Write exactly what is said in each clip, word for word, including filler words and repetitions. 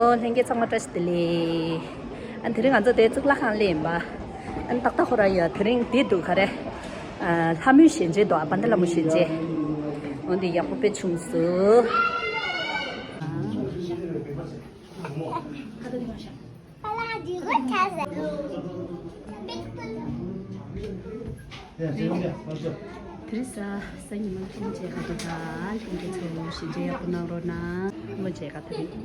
ཨོ། ལྷན་རྒྱས་ཚང་མ་བཀྲ་ཤིས་བདེ་ལེགས། ཨ་དེ་རིང་ང་ཚོ་དེ་གཙུག་ལག་ཁང་སླེབས་ཡིན་པ། ཨ་ཏག་ཏག་ཁོ་རང་ཡ་དེ་རིང་དེ་འདུག་ག་རེ། ཨ་ལྷ་མོའི་ཞལ་མཇལ་འདུག་ཨ་བན་དེ་ལྷ་མོ་ཞལ་མཇལ། འོ་འདི་ཡག་པོ་དཔེ་བྱུང་སོང་། དེ་རིང་གཟའ་ཉི་མ་ལྷན་རྒྱས་ག་དུས་ད་ལྷན་རྒྱས་ཚོ་ཞལ་མཇལ་ཡག་པོ་གནང་རོགས་གནང་། ལྷ་མོ་མཇལ་ག་དེ་རིང་།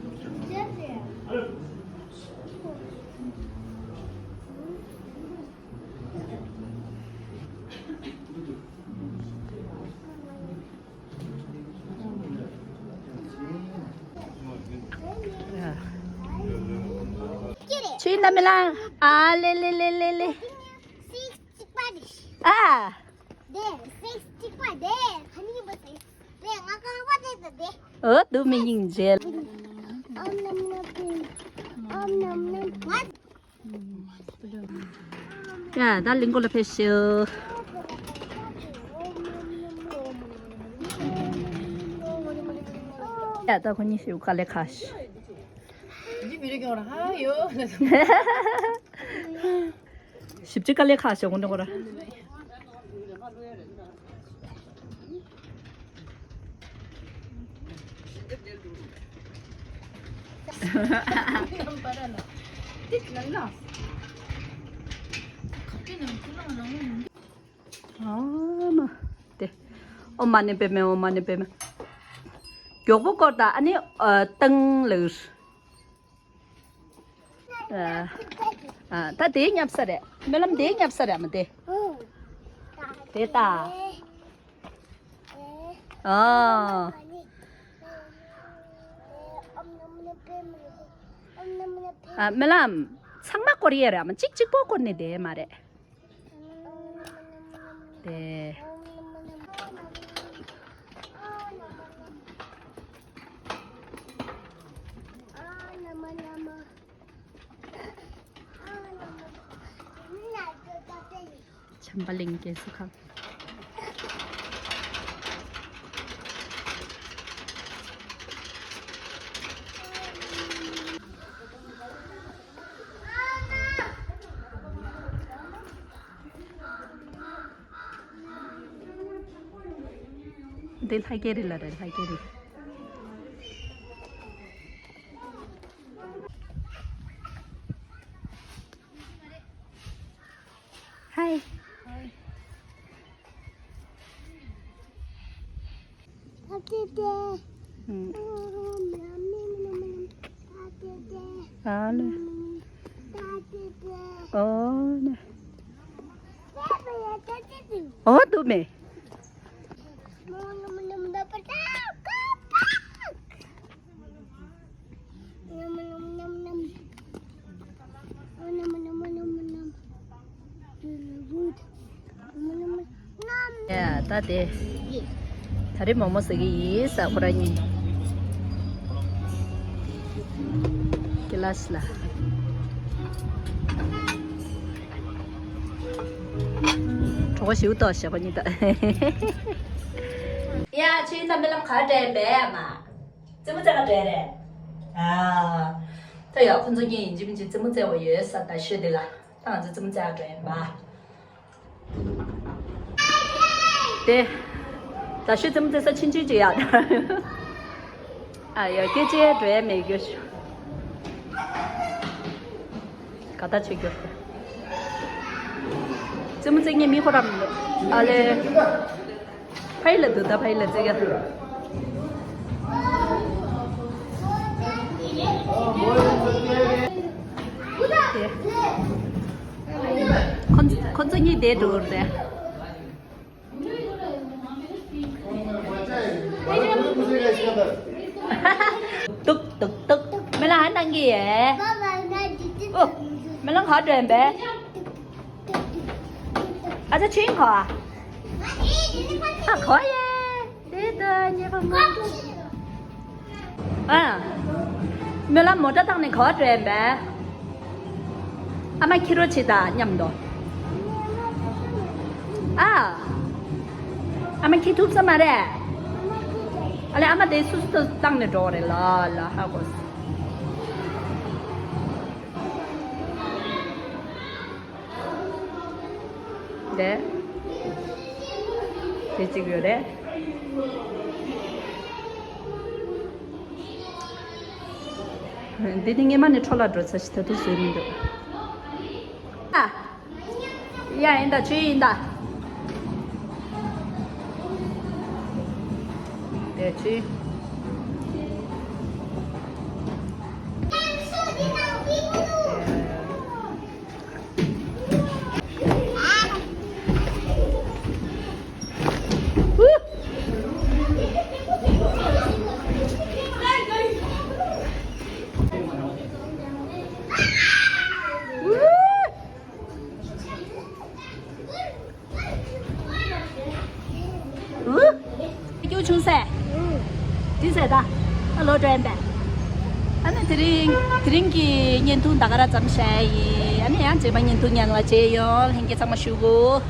ཆུའི་རྣམ་སྨིན་ལ། ཨ་ལེ་ལེ་ལེ་ལེ་ལེ། ཨ། འོ་དུ་མི་སྙིང་རྗེ། ཡ་ད་ལིང་གོ་ལ་ཕེབས་ཤོག་ཡ་ད་ཁོ་གཉིས་ཤིག་དཀའ་ལས་ཁག་ཤོག་ཞིབ་ཅིག་དཀའ་ལས་ཁག་ཤོག་གོ་འདྲ་གོ་ར། ཨ་མ། དེ། ཨོཾ་མ་ཎི་པདྨེ། ཨོཾ་མ་ཎི་པདྨེ། མགྱོགས་པོ་སྐོར་དང་ཨ་ནི་ཨ་ཏང་ལགས། ཨ་ཨ་ད་དེའི་ཉབ་ས་རེད། སྨོན་ལམ་དེའི་ཉབ་ས་རེད་མ་དེ། དེ་ལྟ། ཨ། ཨ་སྨོན་ལམ་ཚང་མ་སྐོར་ཡས་རེད་མ། གཅིག་གཅིག་པོ་སྐོར་ནས་བསྡད་མ་རེད། དེ། བྱམས་པ་གླིང་རྒས་གསོ་ཁང་། འདི་ལྷ་རྒྱལ་རི་ལ་རེད། ལྷ་རྒྱལ་རི། ཧའི། ཨ་ལེ། ཨ་ལེ། ཨོ་ནེ། ཨོ་དུ་མེ། ཡ་ད་དེ། ད་རེས་མོག་མོག་ཟ་གི་ཡིན་ས། ཁོ་རང་གཉིས། ཀི་ལ་སི་ལ། གྲོད་ཁོག་ཞེ་པོ་ལྟོགས་ཤག་ཁོ་གཉིས་ད། ཡ་ཁྱོད་ད་རྨི་ལམ་ག་འདྲ་ཡིན་པས་ཨ་མ། རྩེད་མོ་རྩེ་ག་འགྲོ་ཡ་རེད། ཨ། ད་ཡ་ཁོ་ཚོ་གཉིས་ཡིན་གཅིག་མིན་གཅིག་རྩེད་མོ་རྩེ་བ་ཡོད་ས། ད་ཤོད་དེ་ལ་ད་ང་ཚོ་རྩེད་མོ་རྩེ་ག་འགྲོ་ཡ་ཡིན་པ། དེ། ད་ཤོད་རྩེད་མོ་རྩེ་ས་ཕྱིན་ཆད་ཅིག་ཡ། ཨ་ཡ་སྐད་ཆ་འགྲོ་ཡ་མེད་རྒྱུ་ཞུ། ག་ད་ཆེ་རྒྱུ། རྩེད་མོ་རྩེ་མཁན་མི་ཁོ་རང་མི་འདུག་ཨ་ལེ། ཕ་ཡི་ལ་འདུག་ད་ཕ་ཡི་ལ་རྩེ་ག་ཁོ་ཚོ་ཁོ་ཚོ་གཉིས་བསྡད་འགྲོ་གི་རེད། ཏུག་ཏུག་ཏུག་མེ་ལ་ཧ་ནང་གི་ཡེ། ཨོ། མེ་ལ་ཧ་འགྲོ་ཡིན་པས། ཨ་ཅག་ཆུ་ཡིན་གོ། ཨ་གོ་ཡེ། དེ་ལྟ་ཉེ་པ་མ། ཨ། སྨོན་ལམ་མོ་ཊ་བཏང་ནས་ག་པར་འགྲོ་ཡིན་པས། ཨ་མ་ཁྱེར་རོགས་བྱེད་དང་མཉམ་དུ། ཨ། ཨ་མ་ཁྱེར་ཐུབ་ས་མ་རེད། ཨ་ལེ་ཨ་མ་དེ་སུ་སུ་དང་བཏང་ནས་འགྲོ་རེད་ལ་ལ་ཧ་གོ། རེད། དེ་གཅིག་ཡོད་རེད། འདི་ནི་སྔས་མ་ནས་འཕྲོ་བརླག་འགྲོ་ཚར་ཞིག་ད་དུང་བཟོས་མི་འདུག་ཨ། ཡ་ཡིན་ད་ཆུ་ཡིན་ད། དེ་ཆུ། སྐྱུག་བྱུང་སེ། འདི་ཟེར་ད། ཨ་ལོ་དྲན་པས། ཨ་ནི་དེ་རིང་དེ་རིང་གི་བརྙན་ཐུང་ད་ག་ར་ཙམ་བྱས་ཡིན། ཨ་ནི་ཡང་རྗེས་མ་བརྙན་ཐུང་ཉན་ལ་མཇལ་ཡོང་། ལྷན་རྒྱས་ཚང་མ་བཞུགས་གོ།